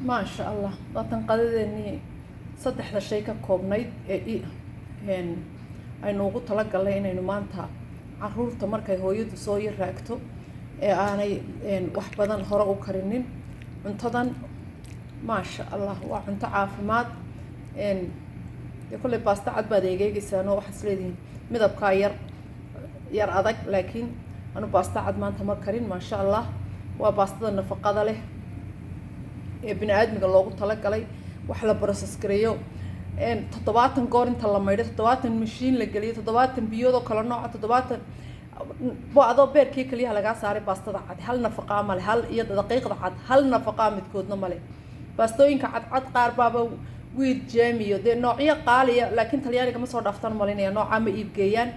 Maasha Allah, waatan qadadeenii saddexda shay ka koobnayd ee aynu ugu talagalnay inaynu maanta caruurta markay hooyadu soo yaraagto ee aanay wax badan hore u karinin cuntadan. Maasha Allah, waa cunto caafimaad. Dee kolley baasta cad baad eegeegeysaan oo waxaad isleedihiin midabkaa yar yar adag, laakiin anu baasta cad maanta ma karin. Maasha Allah, waa baastada nafaqada leh ee bini aadmiga loogu talagalay. Wax la process gareeyo 70 goor inta la maydho, 70 mashiin la geliyo, 70 biyood oo kala nooca, 70 waa adoo beerkii keliyaha lagaa saaray. Baastada cad hal nafaqaa male, hal iyo daqiiqda cad hal nafaqaa midkoodna male. Baastooyinka cadcad qaar baaba wheat germ iyo dee noocyo qaaliya, laakiin Talyaaniga ma soo dhaaftaan malinaya, noocaa ma iibgeeyaan.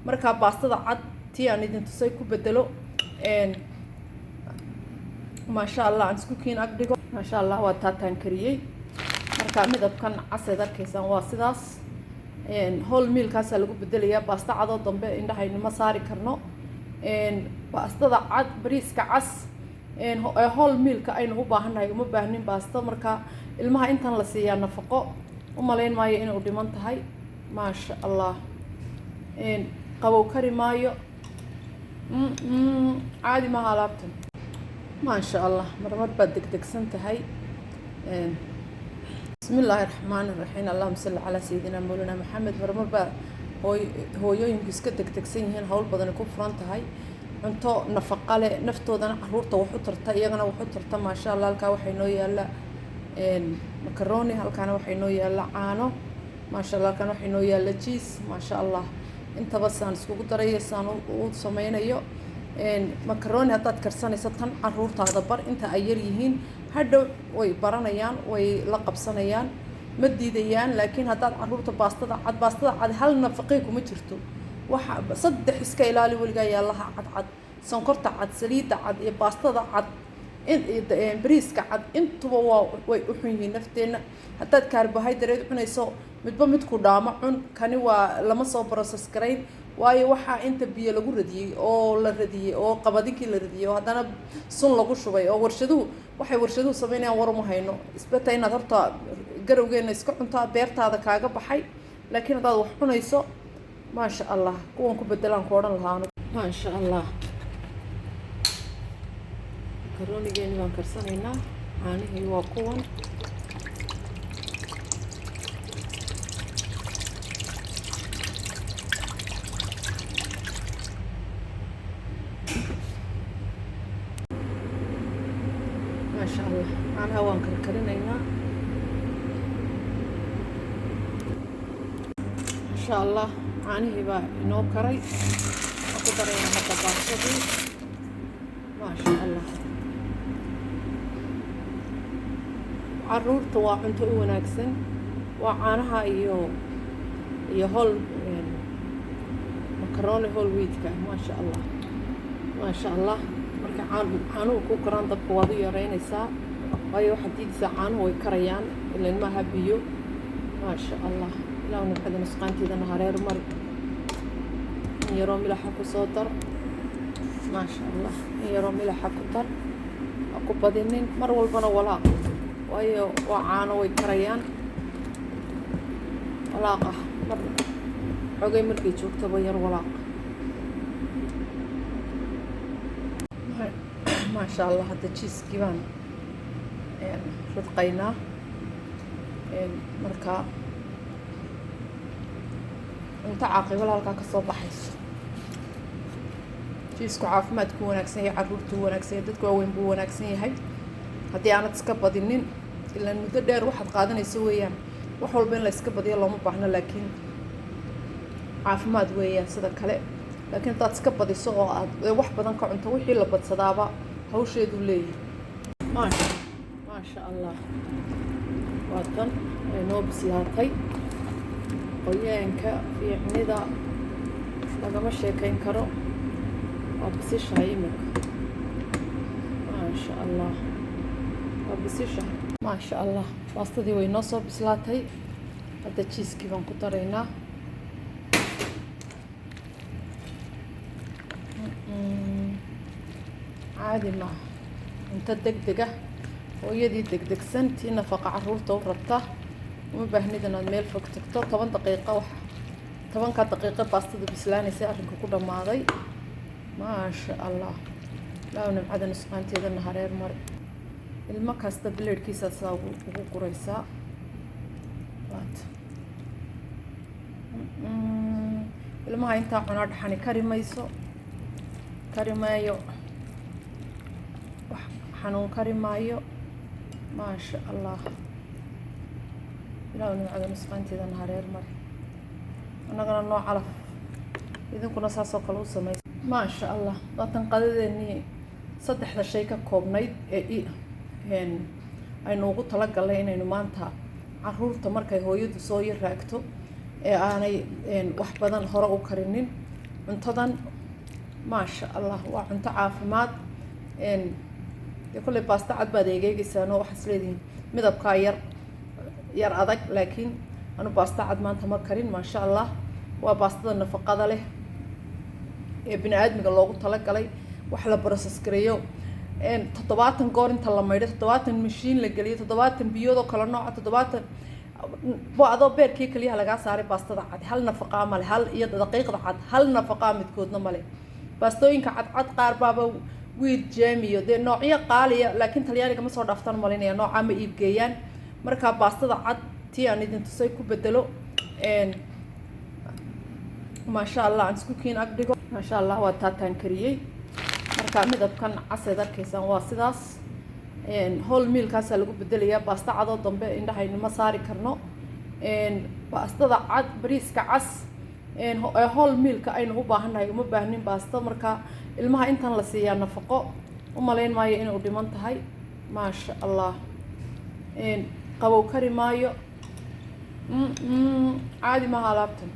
Marka baastada cad tii aan idin tusay ku bedelo. Maasha Allah, aan isku kiin ag dhigo. Maasha Allah, waa taataan kariyey. Marka midabkan caseed arkaysaan waa sidaas, whole mealkaasaa lagu bedelayaa. Baasta cadoo dambe indhahaynu ma saari karno. Baastada cad, bariiska cas whole mealka aynu u baahannahay, uma baahnin baasto. Marka ilmaha intan la siiyaa nafaqo u malayn maayo inay u dhiman tahay. Maasha Allah, qabow kari maayo, caadi maaha alaabtan. Maasha Allah, marmar baad degdegsan tahay. Bismi illaahi raxmaani raxiim, allahuma salli calaa sayidina mawlana Maxamed. Marmar baa hooy hooyooyinku iska degdegsan yihiin, hawl badani ku furan tahay. Cunto nafaqa leh, naftoodana caruurta wax u tarta, iyagana wax u tarta. Maasha Allah, halkaa waxay noo yaalla macaroni, halkaana waxay noo yaalla caano. Maasha Allah, halkaana waxay noo yaalla cheese. Maasha Allah, intaba saan iskugu darayo, saan u sameynayo. Macaroni haddaad karsanayso, tan caruurtaada bar inta ay yar yihiin. Hadhow way baranayaan, way la qabsanayaan, ma diidayaan. Laakiin haddaad caruurta baastada cad, baastada cad hal nafaqey kuma jirto. Waxa saddex iska ilaali weligaa yaalaha cadcad: sonkorta cad, saliidda cad iyo baastada cad, bariiska cad. Intuba waa way u xun yihiin nafteenna. Haddaad carbohydrate cunayso, midba midku dhaamo cun. Kani waa lama soo process garayn, waayo waxaa inta biyo lagu radiyey oo la radiyey oo qabadinkii la radiyey oo haddana sun lagu shubay oo warshaduhu waxay warshaduhu sameynayaan war uma hayno. Isbeta inaad horta garowgeena iska cuntaa beertaada kaaga baxay. Laakiin haddaad wax cunayso, maasha Allah, kuwan ku bedelaan ku odhan lahaa. Maasha Allah, makaronigeeni baan karsanaynaa. Caanihii waa kuwan. Maasha Allah, caanaha waan karkarinaynaa. Maasha Allah, caanihii baa inoo karay. Waxaan ku daraynaa hadda baastadii. Maasha Allah, caruurta waa cunto u wanaagsan. Waa caanaha iyo whole macaroni, whole wheatka. Maasha Allah, maasha Allah. Marka caanuhu ku karaan, dabka waad u yareynaysaa, waayo waxaad diidaysaa caanuhu way karayaan, ilan maaha biyo. Maasha Allah, ilaahu nimcada nusqaanteedana hareer mari. In yaroo milaxa ku soo dar. Maasha Allah, in yaroo milaxa ku dar, ha ku badinin. Mar walbana walaaq, waayo waa caano, way karayaan. Walaaqa mar xogay markay joogtaba yar walaaq. Maasha Allah, hadda cheesekii baan ridqaynaa. Marka cunto caaqibala halkaa kasoo baxayso. Cheeseku caafimaadku wanaagsan yahay, carruurtuu wanaagsan yahay, dadka waaweyn buu wanaagsan yahay haddii aanad iska badinin. Ilaan muddo dheer waxaad qaadanayso weeyaan. Wax walba in la iska badiyo looma baahno, laakiin caafimaad weeyaan sida kale. Laakiin haddaad iska badiso oo aad wax badan ka cunto, wixii la badsadaaba hawsheeduu leeyahay. Maasha Allah, waa tan way noo bislaatay. Qoyaanka fiicnida lagama sheekayn karo. Waa bisishahay iminka. Maasha Allah, waa bisishahay. Maasha Allah, baastadii way noo soo bislaatay. Hadda cheesekii baan ku daraynaa. Caadi maaha, cunto deg deg ah. Hooyadii degdegsan, tii nafaqa caruurta u rabta, uma baahnid inaad meel fog tagto. 10 daqiiqo, wax 10-ka daqiiqo baastada bislaanaysa, arrinka ku dhammaaday. Maasha Allah, laaw nimcada nusqaanteedana hareer mari. Ilmo kasta bileedhkiisaa sidaa ugu guraysaa. Waata ilmaha intaa cunaa, dhaxani kari mayso, kari maayo, wax xanuun kari maayo. Maasha Allah, ilaahu nimcada nusqaanteedana hareer mari, annagana noo calaf, idinkuna saasoo kale u samaysa. Maasha Allah, waatan qadadeenii saddexda shay ka koobnayd ee aynu ugu talagalnay inaynu maanta caruurta, markay hooyadu soo yaraagto ee aanay wax badan hore u karinin, cuntadan. Maasha Allah, waa cunto caafimaad. Dee kolley baasta cad baad eegeegeysaan oo waxaad isleedihiin midabkaa yar yar adag, laakiin anu baasta cad maanta ma karin. Maasha Allah, waa baastada nafaqada leh ee bini aadmiga loogu talagalay. Wax la process gareeyo 70 goor inta la maydho, 70 mashiin la geliyo, 70 biyood oo kala nooca, 70 waa adoo beerkii keliyaha lagaa saaray. Baastada cad hal nafaqaa male, hal iyo daqiiqda cad hal nafaqaa midkoodna male. Baastooyinka cadcad qaar baaba wheat germ iyo dee noocyo qaaliya, laakiin Talyaaniga ma soo dhaaftaan malinaya, noocaa ma iibgeeyaan. Marka baastada cad tii aan idin tusay ku bedelo. Maasha Allah, aan isku kiin ag dhigo. Maasha Allah, waa taataan kariyey. Marka midabkan caseed arkaysaan waa sidaas, whole mealkaasaa lagu bedelayaa. Baasta cadoo dambe indhahaynu ma saari karno. Baastada cad, bariiska cas whole mealka aynu u baahannahay, uma baahnin baasto. Marka ilmaha intan la siiyaa nafaqo u malayn maayo inay u dhiman tahay. Maasha Allah, qabow kari maayo, caadi maaha alaabtan.